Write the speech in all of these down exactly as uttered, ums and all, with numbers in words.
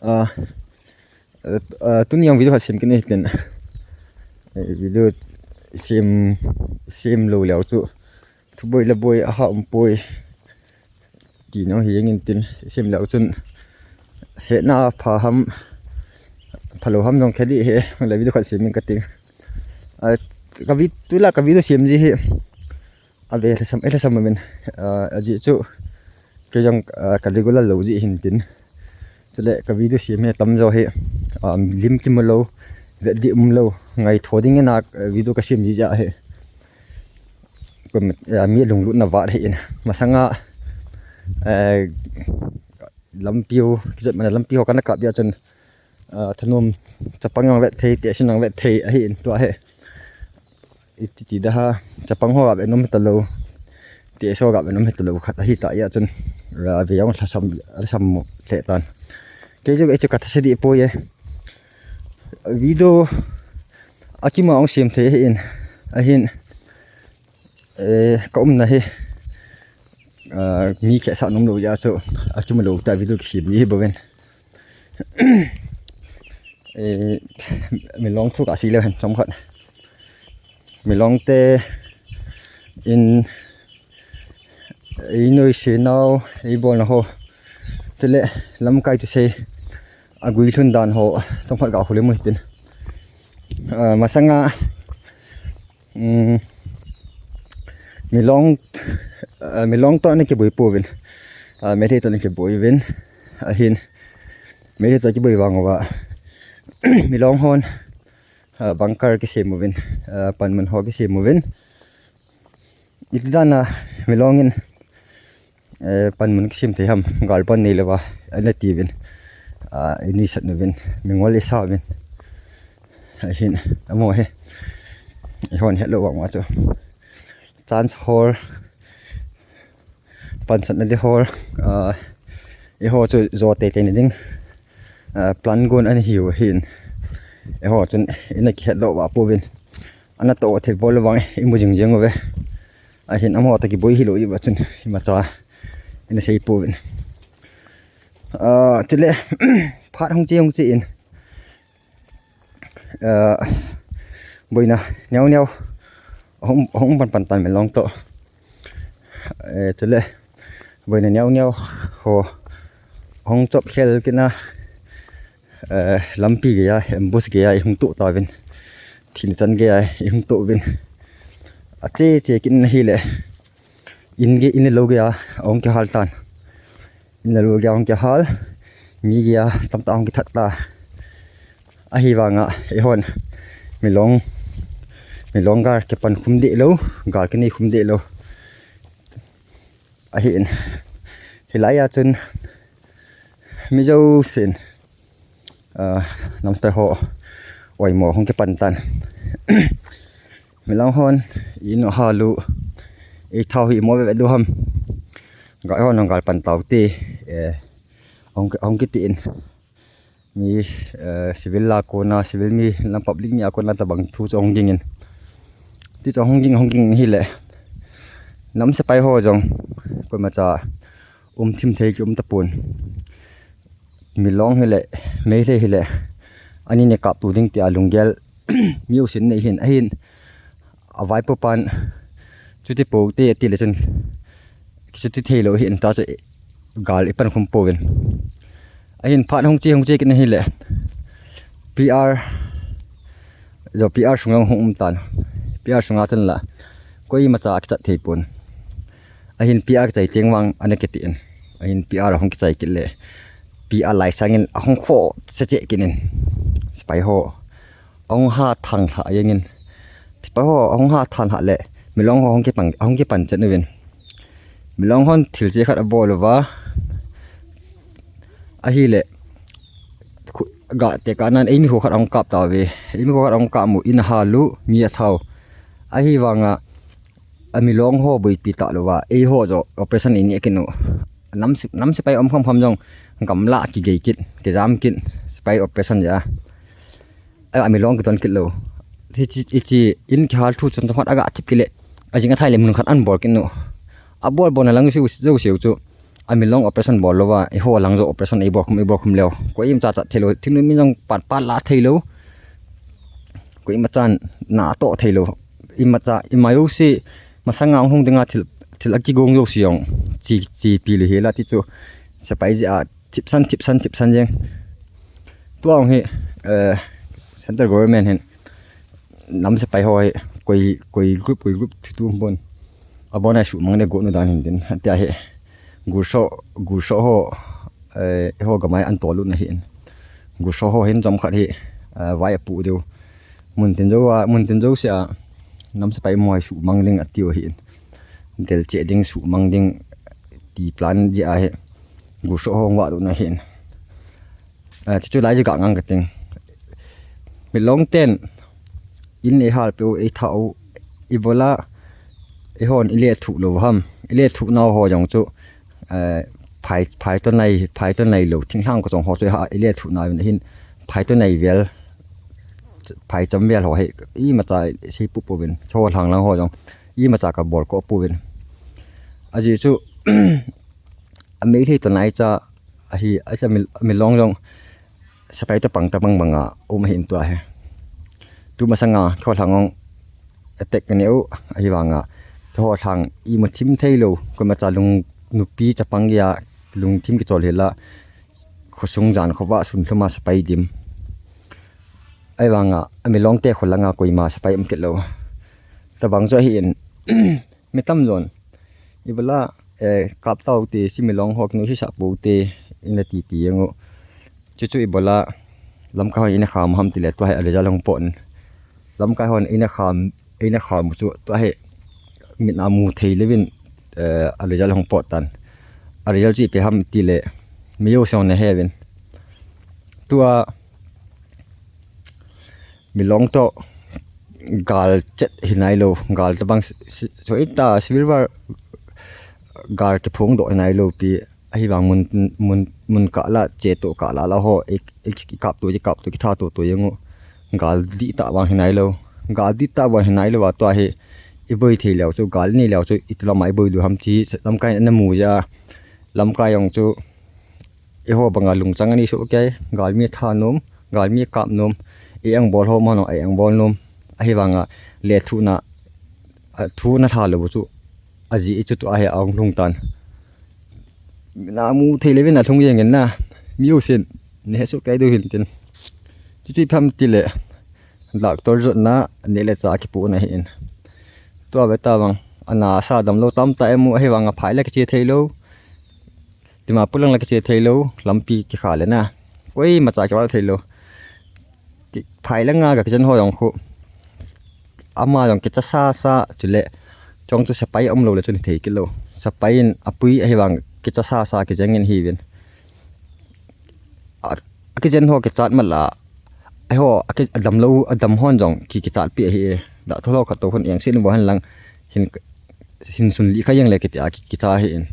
Ah, ah, tuni jong video khat sem kit u hitin. Eh, video sem, sem lou leu chu thuboi laboi aha umpoi ti nong hi jeng in tin, sem leu chun hetna pha ham, phalou ham jong khe ding ahi, le video khat sem in kating. Ah, ka vi-, tulai ka video sem ji hi ave lhasam, eh, lhasam amin. Ah, ajeh chu kei jong, ah, ka regular lou jeh hin tin. Chule ka video sem hi atam jo hi, ah, lim kimu lou, vet ding um lou, ngaito ding in a, ah, video ka sem ji jeh ahi. Kum, ah, mi lunglutna vat ahi in. Masanga, eh, lampi ho, kijot mana lampi ho kana kap jeh chun, ah, thanom chapang jong vet thei, tehse jong vet thei ahi in tua hi. Iti ti da ha, chapang ho ga ve nom talou, tehse ho ga ve nom talou khat ahi ta jeh chun, ah, ve jong lhasam, lhasam mo lheh tan. Kei chu, kei chu ka thase dih poi e. Video akima ong sem thei ahi in, ahin, eh, ka umna hi, ah, mi khesah nom lou jeh chu akima lou tah video kisem ji hi bouvin. Eh, Milong thu kasei leu hen chomkhat. Milong te in, ei noise nau, ei bolna ho, chule lamkai thusei aguilhun dan ho chomkhat ga houlim u hitin. Ah, masanga, um, Milong, ah, Milong toh ana kiboi pouvin. Ah, Meitei toh ana kiboi uvin. Ahin, Meitei toh kiboi vang uva Milong hon, ah, bunker kisem uvin, ah, panmun ho kisem uvin. Iti dan a Milong in, eh, panmun kisem thei ham, gal pan nei louva, ana tiuvin. Ah, ei nuisat uvin, mingol ei sa uvin. Ahin, amaho hi eihon hetlou vang uva chu chance hol, pansatna ding hol, ah, eiho chu jo teitei na ding, ah, plan gon ana hiu ahin. Eiho chun ina kihet lou va pouvin. Ana toh thil bol vang imu jing jing uve. Ahin amaho toh kiboi hilou uva chun imacha ina sei pouvin. Ah, chule phat hung che hung che in, ah, boina neo neo hung, hung pan pan tan Milong toh. Eh, chule boina neo neo ho hung chop khel kit na, eh, lampi geiya, ambush geiya, ei hung toh tauvin. Thina chan geiya, ei hung toh uvin. Ache che kit na hile, in gei, in le lou geiya ahung kihal tan. In le lou geiya ahung kihal, mi geiya tamtah ahung kithat ta. Ahivanga eihon Milong, Milong gal kipan khum deh lou, gal kinei khum deh lou. Ahin, hilai a chun mi jousen, ah, namte ho oimo hung kipan tan. Milong hon, ino halu, ei thao hi mo ve ve du ham. Ga hon gal pan tau te, eh, hung, hung kiti in. Mi, eh, civil la kona, civil mi, lam public mi a kona tabang thu chu hung ging in. Ti chu hung ging, hung ging hile. Nam sepai ho jong, koimacha um thim thei ki um tapon. Milong hile, Meitei hile, ani ne kap tu ding tia lunggel mi usin nei hin, ahin, avaipo pan, chuti po te, ti le chun, chuti thei lou hin, ta chu, gal i pan khum pouvin. Ahin phat hung che, hung che kit na hile, P R, jo P R sunga hung um tan, P R sunga chun la, koimacha kichat thei pon. Ahin P R kichai teng vang ana kiti in. Ahin P R hung kichai kit le, P R lai sangin ahung kho se che kit in. Sepai ho. Ahung ha thang lha jeng in. Sepai ho ahung ha thang lha le, Milong ho hung kipan, hung kipan chet uvin. Milong hon thil che khat abol uva. Ahile, khu-, ga te ka nan eimi ho khat ahung kap tauve. Eimi ho khat ahung kap mu in ahalu, mi athao. Ahivanga, a Milong ho boipi ta louva, eiho jo operation i neh kit u. Nam se-, nam sepai um kham kham jong gamla kigei kit, kijam kit, sepai operation ja. A, a Milong kiton kit lou. Hichi, hichi, in kihal thu chun chomkhat aga thip kit le, ajing athai le mun khat an bol kit u. Abol bolna lang jouse u chu, a milong operation bol louva, eiho lang jong operation eibol khum, eibol khum leu. Koima cha chat thei lou, thingnoi min jong pat pat la thei lou. Koima chan na toh thei lou. Ima cha, ima jouse, masanga hung dinga thil, thil akigong jouse jong. Chi, chi pi le hi la ti chu. Sepai jeh a, thipsan, thipsan, thipsan jeng. Tua hung hi, eh, central government hin. Nam sepai ho hi, koi, koi group, koi group, thi tu bon. Abon a suhmang le go nu dan hin din. Tia hi, gurso, gurso ho, eh, ho gamai an tolu na hin. Gurso ho hin jom khat hi, eh, vai apu deu. Mun tin jo a, mun tin jouse a, nam sepai mo hi suhmang ding atiu hin. Del che ding suhmang ding ti plan jeh a hi. Gurso ho va tu na hin. Eh, chu chu lai ji ka ngang ka ting. Milong ten in eihal peu, eitha u, ibola, eihon ile thu lou ham. Ile thu nau ho jong chu, eh, phai, phai to nai, phai to nai lou. Thinglhang ko jong ho chu ha, ile thu nau hin phai to nai vel, phai cham vel ho hi, ima cha sei pu pu vin. Cho lang lang ho jong, ima cha ka bol ko pu vin. Ajeh chu, a Meitei to nai cha, ahi, a cha mi, milong jong, sepai to pang ta bang bang a, um ahin tua hi. Tu masanga, Tholhang ong, attack ka neu, ahi vanga, Tholhang, imu thim thei lou, koima cha lung, nupi chapang gei a, lungthim kichol hi la, khosung jan khovah sun lhum a sepai dim. Ahi vanga, a milong te kho langa koima sepai um kit lou. Tabang chu ahin, mi tam jon. Ibola, eh, kap tau te, si milong ho kinu hi sa pu te, ina ti ti jeng u. Chu chu ibola, lamkai hon ina kham ham ti le, tua hi a result hung pot in. Lamkai hon ina kham, ina kham chu, tua hi, min a mu thei levin, eh, a result hung pot tan. A result chu ipi ham ti le, mi jouse hon na he vin. Tua, milong to, gal chet hi nai lou, gal tabang si, si, so ita civil war gal kiphong doh hi nai lou pi, ahi vang mun, mun, mun kah la, che to kah la la ho, i, i, i kap to, i kap to, kitha to to jeng u. Gal dih tah vang hi nai lou. Gal dih tah vang hi nai lou a tua hi, i boi thei leu chu, gal nei leu chu, i tu lama i boi lou ham ti, lamkai na mu ja, lamkai jong chu, eiho banga lungchang ani soh kei, galmi tha nom, galmi kap nom, ei ang bol ho mano, ei ang bol nom, ahi vanga le thu na, a thu na tha lou chu, ajeh chu tua hi a hung lhung tan. Na mu thei levin a lhung jeng in na, mi jousen, ne he soh kei diu hin tin. Chuti pham ti le, doctor jot na, ne le cha kipu na hi in. Tua ve ta vang, ana sa dam lou tam ta em u, ahi vanga phai le kiche thei lou. Dimapur lang la kiche thei lou, lampi kikha le na. Koima cha kival thei lou. Ki, phai langa ka kichen ho jong khu. Ama jong kicha sa sa, chule. Chong chu sepai um lou le chun thei kit lou. Sepai in apui ahi vang kicha sa sa kijeng in hi vin. A, a kichen ho kichat ma la. Eiho, a ki, a dam lou, a dam hon jong ki, kichat pi ahi e. Da tholo khat to hon eng sin bo han lang. Hin, hin sun li kha jeng le kiti a ki, kicha hi in.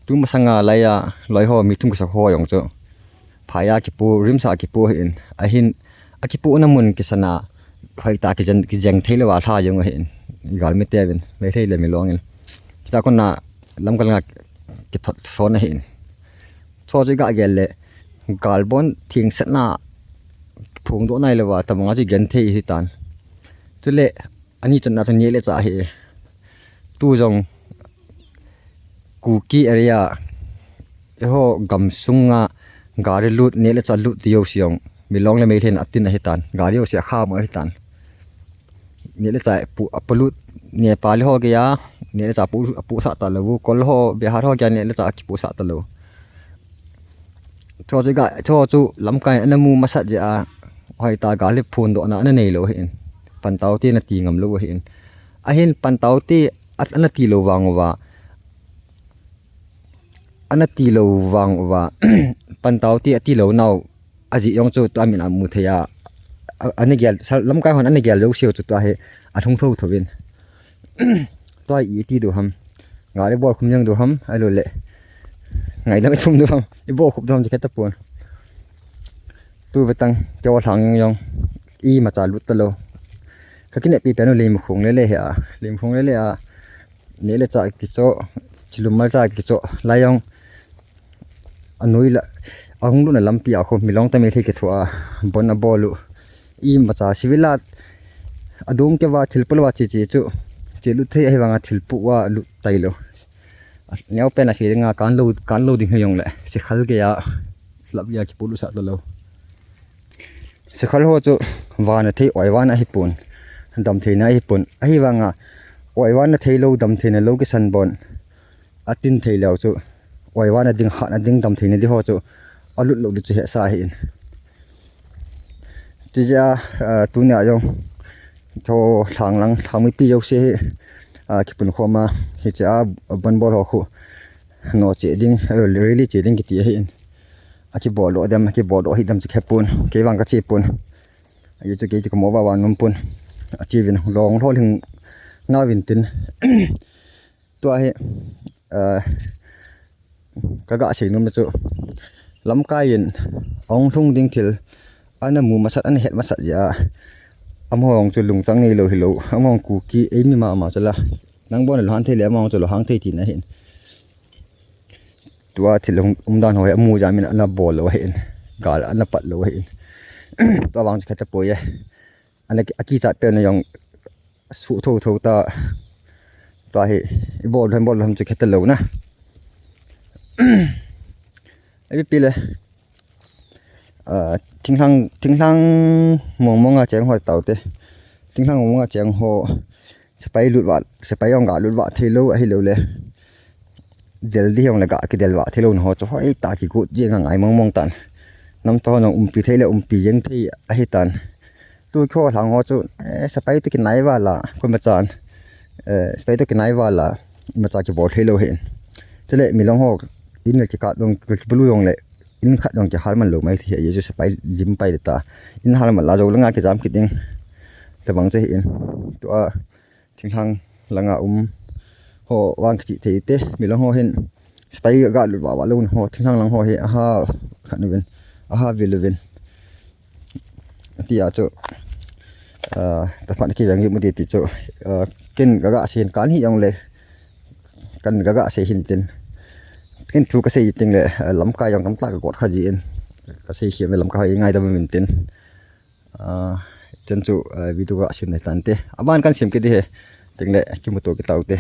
Tu masanga laiya, loi ho, mi thum kisa ho jong chu. Phai a kipu, RIMS a kipu hi in. Ahin, a kipu na mun kisana, hoi ta kijen, kijeng thei lou a lha jong hi in. Galmi te vin, Meitei le milong in. Kita kona, lamkal nga kithot son ahi in. Cho chu ga gel le, galbon thing set na, phung do nai lou a, tabang a chi gen thei hi tan. Chule, ani chan na chu ne le cha hi. Tu jong, Kuki area, eiho gam sunga gari lut, ne le cha lut ti jouse jong, milong le Meitei in atin ahi tan, gari jouse a kham ahi tan. Ne le cha pu, apu lut, Nepali ho gei a, ne le cha pu, apu sa ta lou, Kol ho, Bihar ho gei a, ne le cha kipu sa ta lou. Cho chu ga, cho chu lamkai ana mu masat jeh a, hoi ta gal hi phun doh na ana nei lou hi in. Pantau te na ti ngam lou hi in. Ahin pantau te at ana ti lou vang uva. Ana ti lou vang uva. Pantau te ati lou nau. Ajeh jong chu tua min a mu thei a. A, ana gel, sal, lamkai hon ana gel lou siu chu tua hi. A lhung tho tho in. Tua i ti diu ham. Gari bol khum jeng diu ham, ahilou le. Ngai lam i thum diu ham. I bol khup diu ham, chi khe ta pon. Tu ve tang, keo lhang jong jong. Ima cha lut ta lou. Ka kine pi pen u lim khung le le hi a. Lim khung le le a. Ne le cha kicho. Chilum malcha kicho lai jong anoi la, ahung lutna lampi a khu milong tami thei kithu a bon abol u. Imacha civil a adung keva thilpul va chi chi chu, chi lut thei ahivanga thilpul va lut tailou. Neopen a khi dinga kan lo, kan lo ding hijongle sikhal geiya, lap geiya kipul u sah talou. Sikhal ho chu vana thei, oi vana ahipon, damtheina ahipon. Ahivanga oi vana theilou, damtheina lou kisan bon atin thei leu chu, oi vana ding, hatna ding, damtheina ding ho chu alut lou ding chu hesa ahin. Chijeh a, ah, tunia jong tho lhang lang, lhang mipi jouse hi, ah, kipun khom a, hiche a bon bol ho khu no che ding, rally che ding kiti ahin. Akibol doh dem, akibol doh hih dem chu kahepon, kei vang kache pon. Ahi chu kei chu kamo vava nom pon. Ache uvin, long lhol hing nauvin tin. Tua hi, ah, kaga sei nom chu, lamkai in ahung lhung ding thil ana mu masat, ana het masat jeh a, amaho jong chu lungchang neilou hilou, amaho jong Kuki eimi mama chu la, nang bon lou hang thei le, amaho jong chu lou hang thei tina ahin. Tua thil um, umdan ho hi amu jeh a min ana bol lou ahin, gal ana pat lou ahin. Tua vang chu khetapoi e. Ana ki, akichat pen jong suh tho tho ta. Tua hi ibol lhon, bol lhon chu kheta lou na. Ipi le, ah, thinglhang, thinglhang mong mong a cheng ho taute. Thinglhang mong mong a cheng ho, sepai lut vah, sepai jong ga lut vah theilou, ahiloule del ding hijongle ga kidel vah theilou na ho chu hoitah a kigot jeng angai mong mong tan. Namtah hon jong umpi thei le umpi jeng thei ahitan. Tu kho lhang ho chu, eh, sepai toh kinai val a, koimachan, eh, sepai toh kinai val a, imacha kibol theilou ahin. Chule milong ho in le kikap jong, kibulu jongle in khat jong kihal man lou mai thei ahi, ajeh chu sepai lim pai ta. In hal man la jou langa kijam kit ding tabang chu ahin. Tua thinglhang langa um ho vang kichih thei te, milong ho hin sepai ga lut vah vah lou na ho, thinglhang lang ho hi aha khat uvin, aha vil uvin. Tia chu, ah, taphat kiveng u mu ti ti chu, ah, ken kaga sei hin kan hi jongle, kan kaga sei hin tin. Ken thu kasei teng le, ah, lamkai jong tamtah kagot kha jin. Kasei khem le lamkai ho ngaidam uvin tin. Ah, chan chu, ah, video kasim nei tante. Aban kan sim kit ding ahi. Tengle kimuto kit taute.